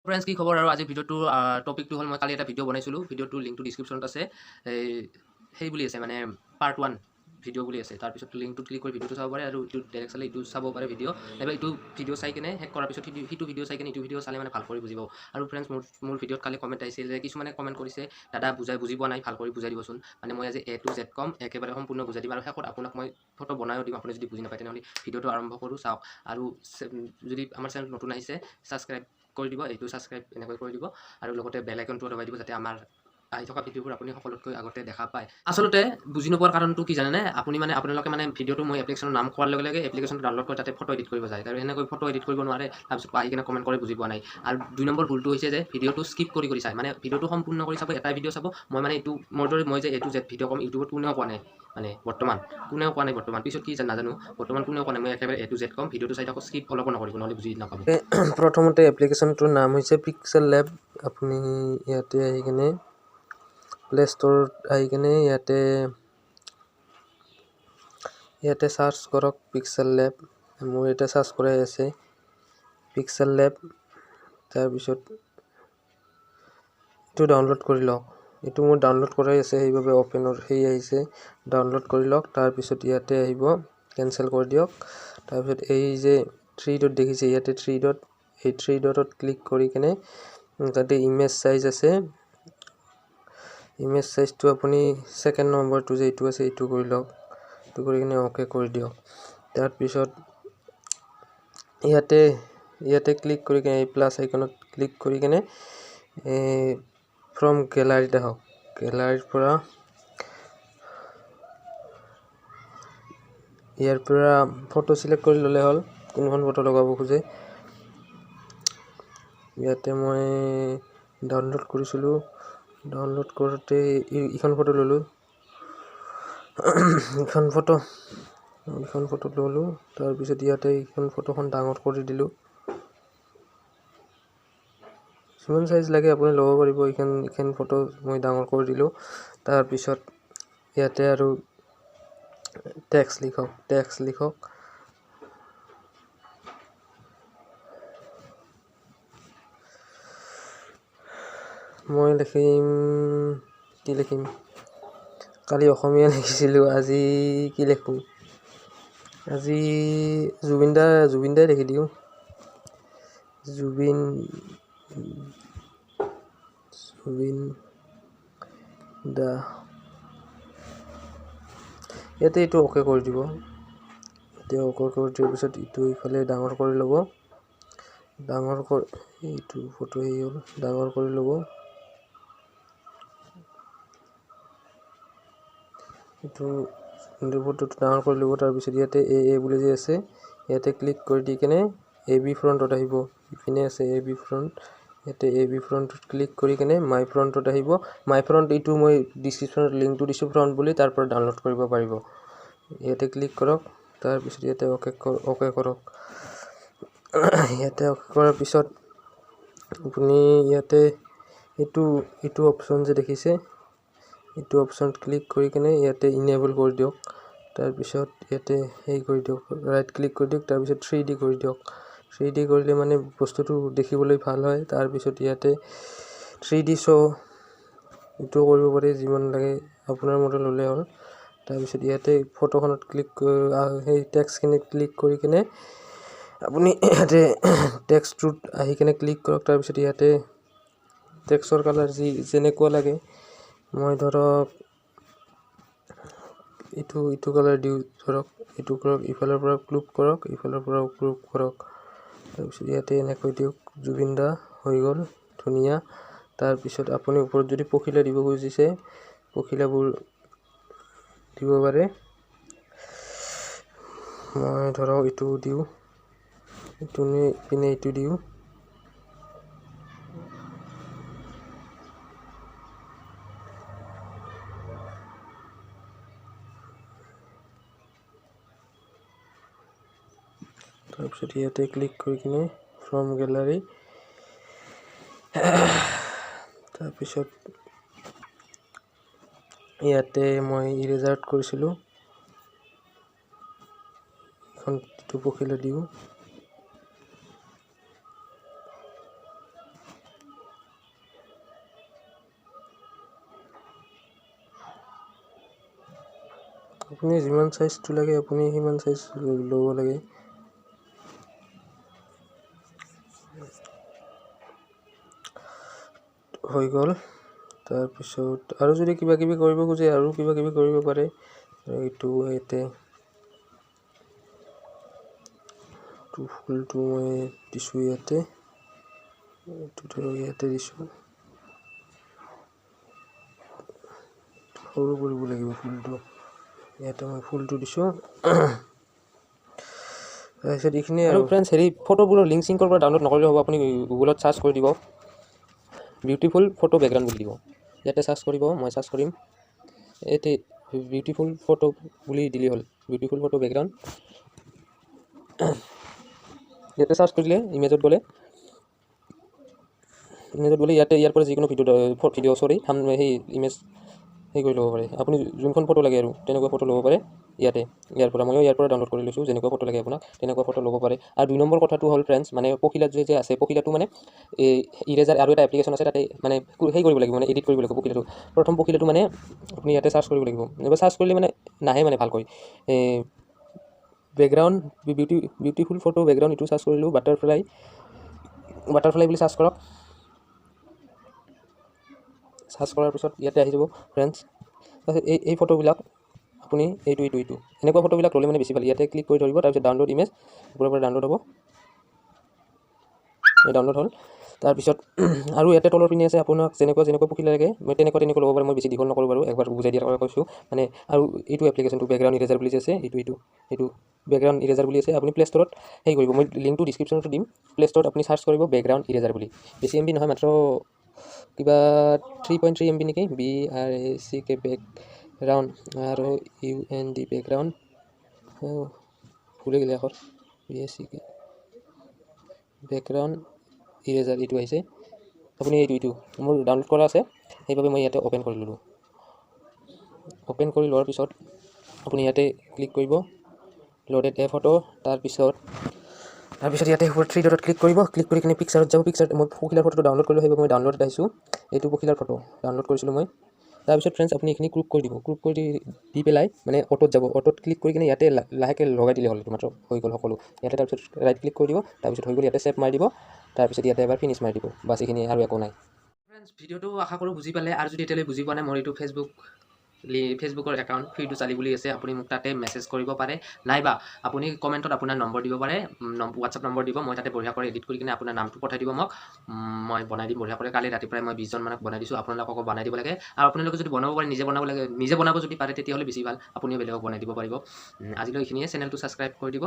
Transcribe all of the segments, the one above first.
Friends, কি খবৰ? আৰু আজি ভিডিঅ'টোৰ টপিকটো হ'ল, মই কালি এটা ভিডিঅ' বনাইছিলোঁ। ভিডিঅ'টোৰ লিংকটো ডিছক্ৰিপশ্যনত আছে। এই সেই বুলি আছে, মানে পাৰ্ট 1 ভিডিঅ' বুলি আছে। তাৰপিছত লিংকটোত ক্লিক কৰি ভিডিঅ'টো চাব পাৰে আৰু এইটো ডাইৰেক্ট চালে এইটো চাব পাৰে ভিডিঅ', নাইবা এইটো ভিডিঅ' চাই কিনে শেষ কৰাৰ পিছত সিটো ভিডিঅ' চাই কিনে এইটো ভিডিঅ' চালে মানে ভাল কৰি বুজিব। আৰু ফ্ৰেণ্ডছ, মোৰ ভিডিঅ'ত কালি কমেণ্ট আহিছিল যে কিছুমানে কমেণ্ট কৰিছে, দাদা বুজাই বুজি পোৱা নাই, ভাল কৰি বুজাই দিবচোন। মানে মই আজি এ টু জেড কম, একেবাৰে সম্পূৰ্ণ বুজাই দিম আৰু শেষত আপোনাক মই ফটো বনায়ো দিম, আপুনি যদি বুজি নাপায় তেনেহ'লে। ভিডিঅ'টো আৰম্ভ কৰোঁ, চাওক। আৰু যদি আমাৰ চেনেল নতুন আহিছে, ছাবস্ক্ৰাইব কৰি দিব, এইটো ছাবস্ক্ৰাইব এনেকৈ কৰি দিব আৰু লগতে বেল আইকনটো দবাই দিব, যাতে আমাৰ আহি থকা ভিডিঅ'বোৰ আপুনি সকলোতকৈ আগতে দেখা পায়। আচলতে বুজি নোপোৱাৰ কাৰণটো কি জানেনে আপুনি? মানে আপোনালোকে মানে ভিডিঅ'টো মই এপ্লিকেশ্যনৰ নাম কোৱাৰ লগে লগে এপ্লিকেশ্যনটো ডাউনলোড কৰি তাতে ফটো এডিট কৰিব যায় আৰু সেনেকৈ ফটো এডিট কৰিব নোৱাৰে। তাৰপিছত আহি কিনে কমেণ্ট কৰি বুজি পোৱা নাই। আৰু 2 নম্বৰ ভুলটো হৈছে যে ভিডিঅ'টো স্কিপ কৰি কৰি চায়, মানে ভিডিঅ'টো সম্পূৰ্ণ কৰি চাব, এটাই ভিডিঅ' চাব। মই মানে এইটো মোৰ দৰে মই যে এ টু জেড ভিডিঅ' ক'ম, ইউটিউবত কোনেও কোৱা নাই, মানে বৰ্তমান কোনেও কোৱা নাই, বৰ্তমান পিছত কি নাজানো, বৰ্তমান কোনেও কোৱা নাই। মই একেবাৰে এ টু জেড ক'ম, ভিডিঅ'টো চাই থাকক, স্কিপ অলপো নকৰিব, নহ'লে বুজি নাপাব। প্ৰথমতে এপ্লিকেশ্যনটোৰ নাম হৈছে পিক্সেল লেব। আপুনি ইয়াতে আহি কিনে প্লে ষ্ট'ৰত আহি কিনে ইয়াতে চাৰ্চ কৰক পিক্সেল লেব। মোৰ ইয়াতে চাৰ্চ কৰাই আছে পিক্সেল লেব। তাৰপিছত এইটো ডাউনলোড কৰি লওক। এইটো মোৰ ডাউনলোড কৰাই আছে, সেইবাবে অ'পেনৰ সেই আহিছে। ডাউনলোড কৰি লওক। তাৰপিছত ইয়াতে আহিব, কেনচেল কৰি দিয়ক। তাৰপিছত এই যে থ্ৰী ডট দেখিছে ইয়াতে, থ্ৰী ডট, এই থ্ৰী ডটত ক্লিক কৰি কিনে তাতে ইমেজ চাইজ আছে। ইমেজ চাইজটো আপুনি ছেকেণ্ড নম্বৰটো যে এইটো আছে, এইটো কৰি লওক। এইটো কৰি কিনে অ'কে কৰি দিয়ক। তাৰপিছত ইয়াতে ক্লিক কৰি কিনে এই প্লাছ আইকনত ক্লিক কৰি কিনে এই ফ্ৰম গেলাৰীত আহক। গেলাৰীৰ পৰা ইয়াৰ পৰা ফটো চিলেক্ট কৰি ল'লে হ'ল, কোনখন ফটো লগাব খোজে। ইয়াতে মই ডাউনলোড কৰিছিলোঁ, ডাউনলোড কৰোঁতে এইখন ফটো ল'লোঁ, এইখন ফটো ল'লোঁ। তাৰপিছত ইয়াতে এইখন ফটোখন ডাঙৰ কৰি দিলোঁ। যিমান চাইজ লাগে আপুনি ল'ব পাৰিব। এইখন ফটো মই ডাঙৰ কৰি দিলোঁ। তাৰপিছত ইয়াতে আৰু টেক্সট লিখক, টেক্সট লিখক। মই লিখিম, কি লিখিম, কালি অসমীয়া লিখিছিলোঁ, আজি কি লিখোঁ? আজি জুবিন দাই লিখি দিওঁ। জুবিন জুবিন দা। ইয়াতে এইটো অ'কে কৰি দিব। এতিয়া অ'কে কৰি দিয়াৰ পিছত এইটো ইফালে ডাঙৰ কৰি ল'ব, ডাঙৰ কৰি এইটো ফটো হেৰি হ'ল, ডাঙৰ কৰি ল'ব। এইটো ফটোটো ডাঙৰ কৰি ল'ব। তাৰপিছত ইয়াতে এ এ বুলি যে আছে, ইয়াতে ক্লিক কৰি দি কেনে এ বি ফ্ৰণ্টত আহিব। ইপিনে আছে এ বি ফ্ৰণ্ট, ইয়াতে এ বি ফ্ৰণ্টত ক্লিক কৰি কেনে মাই ফ্ৰণ্টত আহিব। মাই ফ্ৰণ্ট এইটো মই ডিছক্ৰিপশ্যনত লিংকটো দিছোঁ ফ্ৰণ্ট বুলি, তাৰ পৰা ডাউনলোড কৰিব পাৰিব। ইয়াতে ক্লিক কৰক। তাৰপিছত ইয়াতে অ'কে কৰক। ইয়াতে অ'কে কৰাৰ পিছত আপুনি ইয়াতে এইটো অপশ্যন যে দেখিছে, এইটো অপশ্যনত ক্লিক কৰি কেনে ইয়াতে ইনেবল কৰি দিয়ক। তাৰপিছত ইয়াতে হেৰি কৰি দিয়ক, ৰাইট ক্লিক কৰি দিয়ক। তাৰপিছত থ্ৰী ডি কৰি দিয়ক। থ্ৰী ডি কৰিলে মানে বস্তুটো দেখিবলৈ ভাল হয়। তাৰপিছত ইয়াতে থ্ৰী ডি শ্ব' এইটো কৰিব পাৰি, যিমান লাগে আপোনাৰ মতে ল'লে হ'ল। তাৰপিছত ইয়াতে ফটোখনত ক্লিক, সেই টেক্সটখিনিত ক্লিক কৰি কিনে আপুনি ইয়াতে টেক্সটোত আহি কিনে ক্লিক কৰক। তাৰপিছত ইয়াতে টেক্সৰ কালাৰ যি যেনেকুৱা লাগে, মই ধৰক এইটো কালাৰ দিওঁ, ধৰক এইটো কৰক। ইফালৰ পৰা ক্লিক কৰক, ইফালৰ পৰাও ক্লিক কৰক। তাৰপিছত ইয়াতে এনেকৈ দিয়ক, জুবিন দা হৈ গ'ল ধুনীয়া। তাৰপিছত আপুনি ওপৰত যদি পখিলা দিব খুজিছে, পখিলাবোৰ দিব পাৰে। মই ধৰক এইটো দিওঁ, এইটো নি পিনে এইটো দিওঁ। তাৰপিছত ইয়াতে ক্লিক কৰি কিনে ফ্ৰম গেলাৰী, তাৰপিছত ইয়াতে মই ইৰেজাৰত কৰিছিলোঁ, এইখন পখিলা দিওঁ। আপুনি যিমান চাইজটো লাগে আপুনি সিমান চাইজ ল'ব লাগে। হৈ গ'ল। তাৰপিছত আৰু যদি কিবা কিবি কৰিব খোজে আৰু কিবা কিবি কৰিব পাৰে। এইটো ইয়াতে ফুলটো মই দিছোঁ, ইয়াতে এইটো ধৰক ইয়াতে দিছোঁ। সৰু কৰিব লাগিব ফুলটো, ইয়াতে মই ফুলটো দিছোঁ। তাৰপিছত এইখিনিয়ে আৰু ফ্ৰেণ্ডছ, হেৰি ফটোবোৰৰ লিংক চিংকৰ পৰা ডাউনলোড নকৰিলেও হ'ব। আপুনি গুগলত চাৰ্চ কৰি দিব বিউটিফুল ফটো বেকগ্ৰাউণ্ড বুলি দিব, ইয়াতে চাৰ্চ কৰিব। মই চাৰ্চ কৰিম, ইয়াতে বিউটিফুল ফটো বুলি দিলেই হ'ল, বিউটিফুল ফটো বেকগ্ৰাউণ্ড। ইয়াতে চাৰ্চ কৰিলে ইমেজত গ'লে ইয়াতে ইয়াৰ পৰা যিকোনো ভিডিঅ' চৰি সেই ইমেজ সেই কৰি ল'ব পাৰে। আপুনি যোনখন ফটো লাগে আৰু তেনেকুৱা ফটো ল'ব পাৰে ইয়াতে। ইয়াৰ পৰা ময়ো ইয়াৰ পৰা ডাউনলোড কৰি লৈছোঁ, যেনেকুৱা ফটো লাগে আপোনাক তেনেকুৱা ফটো ল'ব পাৰে। আৰু 2 নম্বৰ কথাটো হ'ল ফ্ৰেণ্ডছ, মানে পখিলাত যে আছে, পখিলাটো মানে এই ইৰেজাৰ আৰু এটা এপ্লিকেশ্যন আছে, তাতে মানে সেই কৰিব লাগিব, মানে এডিট কৰিব লাগিব পখিলাটো। প্ৰথম পখিলাটো মানে আপুনি ইয়াতে চাৰ্চ কৰিব লাগিব, এবাৰ চাৰ্চ কৰিলে মানে নাহে মানে ভালকৈ। এই বেকগ্ৰাউণ্ড বিউটিফুল ফটো বেকগ্ৰাউণ্ড এইটো চাৰ্চ কৰিলোঁ, বাটাৰফ্লাই বুলি চাৰ্চ কৰক। চাৰ্চ কৰাৰ পিছত ইয়াতে আহি যাব ফ্ৰেণ্ডছ। তাৰপিছত এই ফটোবিলাক আপুনি এইটো এইটো এইটো এনেকুৱা ফটোবিলাক ল'লে মানে বেছি ভাল। ইয়াতে ক্লিক কৰি ধৰিব, তাৰপিছত ডাউনলোড ইমেজ, ওপৰৰ পৰা ডাউনলোড হ'ব, এই ডাউনলোড হ'ল। তাৰপিছত আৰু ইয়াতে তলৰ পিনে আছে, আপোনাক যেনেকুৱা যেনেকুৱা পখিলা লাগে মই তেনেকুৱা তেনেকুৱা ল'ব পাৰে। মই বেছি দীঘল নকৰোঁ বাৰু, একবাৰ বুজাই দিয়াৰ কথা কৈছোঁ মানে। আৰু এইটো এপ্লিকেশ্যনটো বেকগ্ৰাউণ্ড ইৰেজাৰ বুলি যে আছে, এইটো এইটো এইটো বেকগ্ৰাউণ্ড ইৰেজাৰ বুলি আছে। আপুনি প্লে ষ্ট'ৰত সেই কৰিব, মই লিংকটো ডিছক্ৰিপশ্যনতো দিম। প্লে ষ্ট'ৰত আপুনি চাৰ্চ কৰিব বেকগ্ৰাউণ্ড ইৰেজাৰ বুলি। বেছি এম বি নহয়, মাত্ৰ কিবা 3.3 এম বি নেকি। BRACK background আৰু UND background, ভুলে গ'লে আখৰ, BACK background eraser এইটো আহিছে। আপুনি এইটো মোৰ ডাউনলোড কৰা আছে, সেইবাবে মই ইয়াতে অ'পেন কৰি ল'লোঁ। অ'পেন কৰি লোৱাৰ পিছত আপুনি ইয়াতে ক্লিক কৰিব লোডেড এ ফটো। তাৰপিছত ইয়াতে 3 ডটত ক্লিক কৰিব, ক্লিক কৰি কিনে পিকচাৰত যাব। পিকচাৰত মই পখিলাৰ ফটোটো ডাউনলোড কৰিলোঁ, সেইবাবে মই ডাউনলোডত আহিছোঁ। এইটো পখিলাৰ ফটো ডাউনলোড কৰিছিলোঁ মই। তাৰপিছত ফ্ৰেণ্ডছ, আপুনি এইখিনি ক্ৰুপ কৰি দিব, ক্ৰুপ কৰি দি পেলাই মানে অ'টোত যাব, অ'টোত ক্লিক কৰি কিনে ইয়াতে লাহেকৈ লগাই দিলে হ'ল, এইটো মাত্ৰ হৈ গ'ল সকলো। ইয়াতে তাৰপিছত ৰাইট ক্লিক কৰি দিব, তাৰপিছত হৈ গ'ল, ইয়াতে চেভ মাৰি দিব, তাৰপিছত ইয়াতে এবাৰ ফিনিছ মাৰি দিব, বাছ এইখিনি আৰু একো নাই। ফ্ৰেণ্ডছ, ভিডিঅ'টো আশা কৰোঁ বুজি পালে। আৰু যদি এতিয়ালৈ বুজি পোৱা নাই, মোৰ এইটো ফেচবুকৰ একাউণ্ট ফিৰদৌছ আলী বুলি আছে, আপুনি মোক তাতে মেছেজ কৰিব পাৰে, নাইবা আপুনি কমেণ্টত আপোনাৰ নম্বৰ দিব পাৰে, হোৱাটছআপ নম্বৰ দিব, মই তাতে বঢ়িয়া কৰি এডিট কৰি কিনে আপোনাৰ নামটো পঠাই দিব মোক, মই বনাই দিম বঢ়িয়া কৰি। কালি ৰাতিপুৱাই মই 20 জনমানক বনাই দিছোঁ, আপোনালোককো বনাই দিব লাগে। আৰু আপোনালোকে যদি বনাব পাৰে, নিজে বনাব লাগে, নিজে বনাব যদি পাৰে তেতিয়াহ'লে বেছি ভাল, আপুনিও বেলেগক বনাই দিব পাৰিব। আজিলৈ এইখিনিয়ে, চেনেলটো ছাবস্ক্ৰাইব কৰি দিব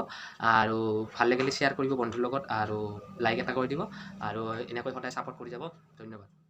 আৰু ভাল লাগিলে শ্বেয়াৰ কৰিব বন্ধুৰ লগত, আৰু লাইক এটা কৰি দিব, আৰু এনেকৈ সদায় ছাপোৰ্ট কৰি যাব। ধন্যবাদ।